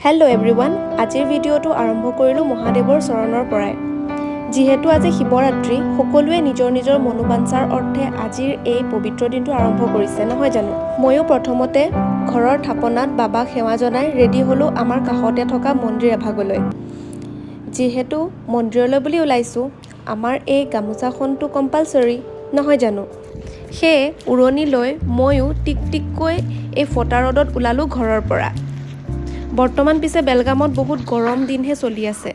Hello' everyone, আজিৰ ভিডিঅ'টো আৰম্ভ কৰিলোঁ মহাদেৱৰ চৰণৰ পৰাই। যিহেতু আজি শিৱৰাত্ৰি, সকলোৱে নিজৰ নিজৰ মনোবাঞ্ছাৰ অৰ্থে আজিৰ এই পবিত্ৰ দিনটো আৰম্ভ কৰিছে, নহয় জানো? ময়ো প্ৰথমতে ঘৰৰ থাপনাত বাবাক সেৱা জনাই ৰেডি হ'লোঁ আমাৰ কাষতে থকা মন্দিৰ এভাগলৈ। যিহেতু মন্দিৰলৈ বুলি ওলাইছোঁ, আমাৰ এই গামোচাখনটো কম্পালচৰি, নহয় জানো? সেয়ে উৰণি লৈ ময়ো টিক টিককৈ এই ফটা ৰ'দত ওলালোঁ ঘৰৰ পৰা। বৰ্তমান পিছে বেলগামত বহুত গৰম দিনহে চলি আছে।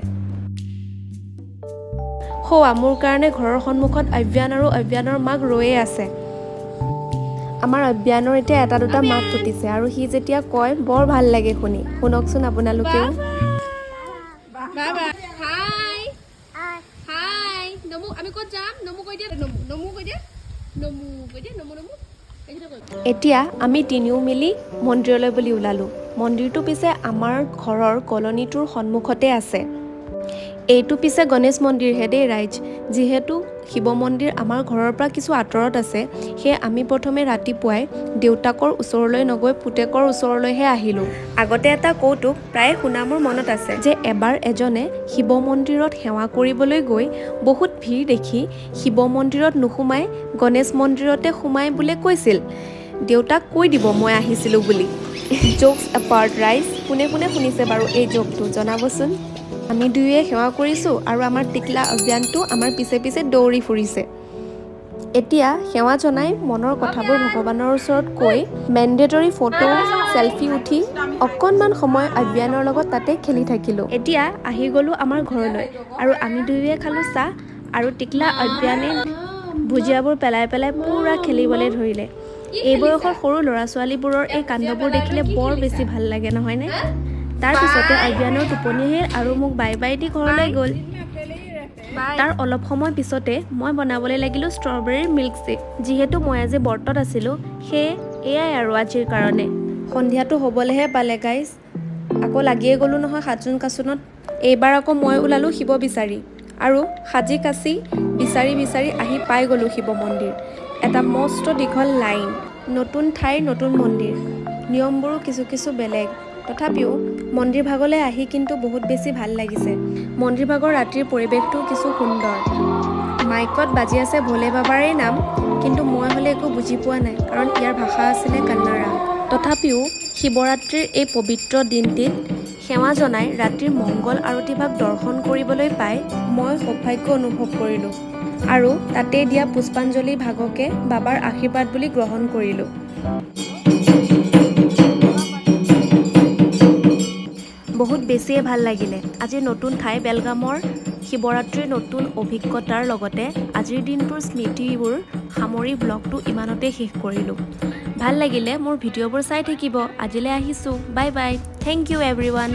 সৌৱা, মোৰ কাৰণে ঘৰৰ সন্মুখত অব্যান আৰু অব্যানৰ মাক ৰৈয়ে আছে। আমাৰ অব্যানৰ এতিয়া এটা দুটা মাত ফুটিছে আৰু সি যেতিয়া কয়, বৰ ভাল লাগে শুনি। শুনকচোন আপোনালোকেও। বাবা, হাই হাই। নমু, আমি ক'ত যাম? নমু কৈ দিয়া। নমু, নমু কৈ দিয়া। নমু কৈ দিয়া। নমু, নমু, এইকেইটা কৈ। এতিয়া আমি তিনিও মিলি মন্দিৰলৈ বুলি ওলালোঁ। মন্দিৰটো পিছে আমাৰ ঘৰৰ কলনীটোৰ সন্মুখতে আছে। এইটো পিছে গণেশ মন্দিৰহে দেই ৰাইজ। যিহেতু শিৱ মন্দিৰ আমাৰ ঘৰৰ পৰা কিছু আঁতৰত আছে, সেয়ে আমি প্ৰথমে ৰাতিপুৱাই দেউতাকৰ ওচৰলৈ নগৈ পুতেকৰ ওচৰলৈহে আহিলোঁ। আগতে এটা কৌতুক প্ৰায়ে শুনা মোৰ মনত আছে যে এবাৰ এজনে শিৱ মন্দিৰত সেৱা কৰিবলৈ গৈ বহুত ভিৰ দেখি শিৱ মন্দিৰত নোসোমাই গণেশ মন্দিৰতে সোমাই বোলে কৈছিল, "দেউতাক কৈ দিব মই আহিছিলোঁ বুলি।" জ'কছ এপাৰ্ট ৰাইজ, কোনে কোনে শুনিছে বাৰু এই জ'কটো জনাবচোন। আমি দুয়োৱে সেৱা কৰিছোঁ আৰু আমাৰ টিকলা অভিযানটো আমাৰ পিছে পিছে দৌৰি ফুৰিছে। এতিয়া সেৱা জনাই মনৰ কথাবোৰ ভগৱানৰ ওচৰত কৈ মেণ্ডেটৰী ফটো চেলফি উঠি অকণমান সময় অব্যানৰ লগত তাতে খেলি থাকিলোঁ। এতিয়া আহি গ'লোঁ আমাৰ ঘৰলৈ আৰু আমি দুয়োৱে খালোঁ চাহ আৰু টিকলা অব্যানে ভুজিয়াবোৰ পেলাই পেলাই পূৰা খেলিবলৈ ধৰিলে। এই বয়সৰ সৰু ল'ৰা ছোৱালীবোৰৰ এই কাণ্ডবোৰ দেখিলে বৰ বেছি ভাল লাগে, নহয়নে? তাৰপিছতে অব্যানৰ টোপনি আহিল আৰু মোক বাই বাই the ঘৰলৈ গ'ল। তাৰ অলপ সময় পিছতে মই বনাবলৈ লাগিলোঁ ষ্ট্ৰবেৰীৰ মিল্কশ্বেক। যিহেতু মই আজি বৰ্তত আছিলোঁ, সেয়ে এয়াই আৰু আজিৰ কাৰণে। সন্ধিয়াটো হ'বলৈহে পালে গাইজ, আকৌ লাগিয়ে গ'লোঁ নহয় সাজোন কাচোনত। এইবাৰ আকৌ মই ওলালোঁ শিৱ বিচাৰি আৰু সাজি কাচি বিচাৰি বিচাৰি আহি পাই গ'লোঁ শিৱ মন্দিৰ। এটা মস্ত দীঘল লাইন। নতুন ঠাইৰ নতুন মন্দিৰ, নিয়মবোৰো কিছু কিছু বেলেগ। তথাপিও মন্দিৰ ভাগলৈ আহি কিন্তু বহুত বেছি ভাল লাগিছে। মন্দিৰ ভাগৰ ৰাতিৰ পৰিৱেশটো কিছু সুন্দৰ। মাইকত বাজি আছে ভোলে বাবাৰেই নাম, কিন্তু মই হ'লে একো বুজি পোৱা নাই, কাৰণ ইয়াৰ ভাষা আছিলে কান্নাড়া। তথাপিও শিৱৰাত্ৰিৰ এই পবিত্ৰ দিনটিত সেৱা জনাই ৰাতিৰ মংগল আৰতিভাগ দৰ্শন কৰিবলৈ পাই মই সৌভাগ্য অনুভৱ কৰিলোঁ আৰু তাতেই দিয়া পুষ্পাঞ্জলি ভাগকে বাবাৰ আশীৰ্বাদ বুলি গ্ৰহণ কৰিলোঁ। বহুত বেছিয়ে ভাল লাগিলে আজি নতুন ঠাই বেলগামৰ শিৱৰাত্ৰিৰ নতুন অভিজ্ঞতাৰ লগতে আজিৰ দিনটোৰ স্মৃতিবোৰ সামৰি ব্লগটো ইমানতে শেষ কৰিলোঁ। ভাল লাগিলে মোৰ ভিডিঅ'বোৰ চাই থাকিব। আজিলৈ আহিছোঁ। Bye bye, thank you everyone.